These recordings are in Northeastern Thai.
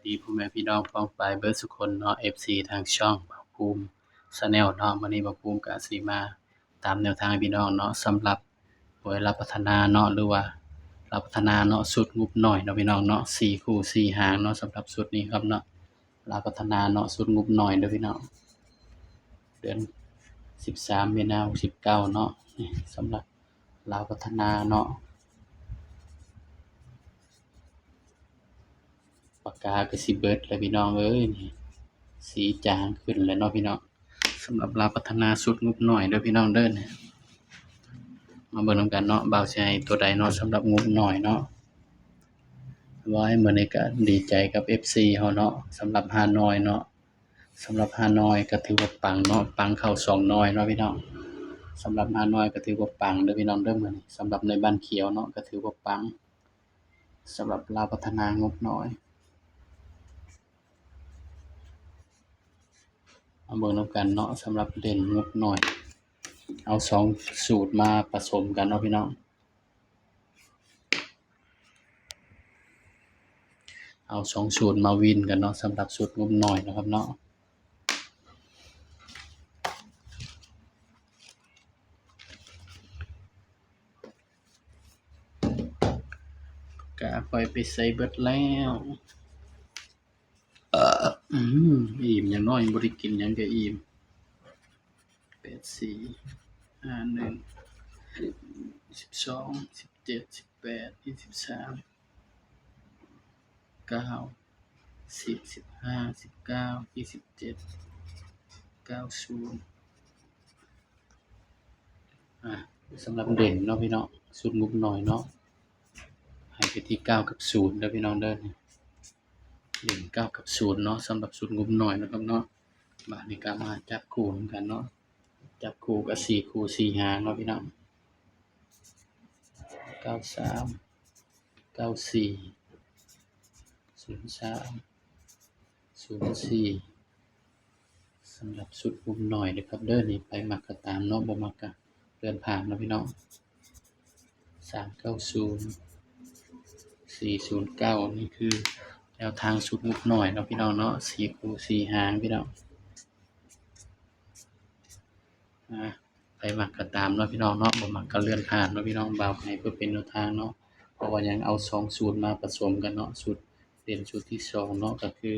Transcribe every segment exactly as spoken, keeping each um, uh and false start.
ดีพ่อแม่พี่น้องป้องปายเบิดสุคนเนาะ เอฟซี ทางช่องบ่าวภูมิ Channel เนาะ มื้อนี้บ่าวภูมิก็สิมาตามแนวทางให้พี่น้องเนาะ สำหรับหวยลาวพัฒนาเนาะ หรือว่าลาวพัฒนาเนาะ ชุดงบน้อยเนาะพี่น้องเนาะ สี่คู่สี่หางเนาะ สำหรับชุดนี้ครับเนาะ ลาวพัฒนาเนาะ ชุดงบน้อยเด้อพี่น้อง เดือนสิบสาม มีนา หกสิบเก้าเนาะ นี่สำหรับลาวพัฒนาเนาะ ปากกาก็สิเบิดแล้วพี่น้องเอ้ย นี่ สีจางขึ้นแล้วเนาะพี่น้อง สำหรับลาวพัฒนาชุดงบน้อยเด้อพี่น้องเด้อ นี่ มาเบิ่งนำกันเนาะ บ่าวสิให้ตัวใดเนาะ สำหรับงบน้อยเนาะ ว่าให้มื้อนี้ก็ดีใจกับ เอฟซี เฮาเนาะ สำหรับฮานอยเนาะ สำหรับฮานอยก็ถือว่าปังเนาะ ปังเข้าสองน้อยเนาะพี่น้อง สำหรับฮานอยก็ถือว่าปังเด้อพี่น้องเด้อ มื้อนี้ สำหรับในบ้านเขียวเนาะ ก็ถือว่าปัง สำหรับลาวพัฒนางบน้อย มาเบิ่งนำกันเนาะ สำหรับเด่นงบน้อย เอาสองสูตรมาผสมกันเนาะพี่น้อง เอาสองสูตรมาวินกันเนาะ สำหรับสูตรงบน้อยนะครับเนาะ กะปล่อยไปใส่เบิดแล้ว เอ่อ อืม อิ่ม อย่างน้อยบ่ได้กินหยังก็อิ่ม แปดสี่ ห้าหนึ่ง สิบสอง สิบเจ็ด สิบแปด ยี่สิบสาม เก้า สิบ สิบห้า สิบเก้า ยี่สิบเจ็ด เก้าศูนย์ อ่ะ สำหรับเด่นเนาะพี่น้อง ชุดงบน้อยเนาะ ให้ไปที่เก้ากับศูนย์เด้อพี่น้องเด้อ เด่นเก้ากับศูนย์เนาะ สำหรับชุดงบน้อยนะครับเนาะ บาดนี้ก็มาจับคู่นำกันเนาะ จับคู่ก็สี่คู่สี่หางเนาะพี่น้อง เก้าสาม เก้าสี่ ศูนย์สาม ศูนย์สี่ สำหรับชุดงบน้อยเด้อครับเด้อ นี่ไผมักก็ตามเนาะ บ่มักก็เลื่อนผ่านเนาะพี่น้อง สามเก้าศูนย์ สี่ศูนย์เก้า นี่คือแนวทางชุดงบน้อยเนาะพี่น้องเนาะ สี่คู่สี่หางพี่น้อง อ่า ไผมักก็ตามเนาะพี่น้องเนาะ บ่มักก็เลื่อนผ่านเนาะพี่น้อง บ่าวให้เพื่อเป็นแนวทางเนาะ เพราะว่ายังเอาสองสูตรมาผสมกันเนาะ สูตรเด่นสูตรที่สองเนาะ ก็คือ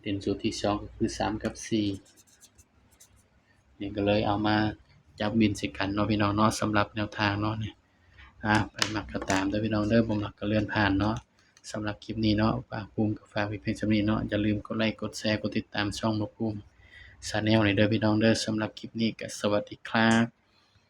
เด่นสูตรที่สองก็คือสามกับสี่ นี่ก็เลยเอามาจับวินใส่กันเนาะพี่น้องเนาะ สำหรับแนวทางเนาะ นี่ อ่า ไผมักก็ตามเด้อพี่น้องเด้อ บ่มักก็เลื่อนผ่านเนาะ สำหรับคลิปนี้เนาะ บ่าวภูมิก็ฝากไว้เพียงส่ำนี้เนาะ อย่าลืมกดไลค์ กดแชร์ กดติดตามช่องบ่าวภูมิ Channel นี่เด้อพี่น้องเด้อ สำหรับคลิปนี้ก็สวัสดีครับ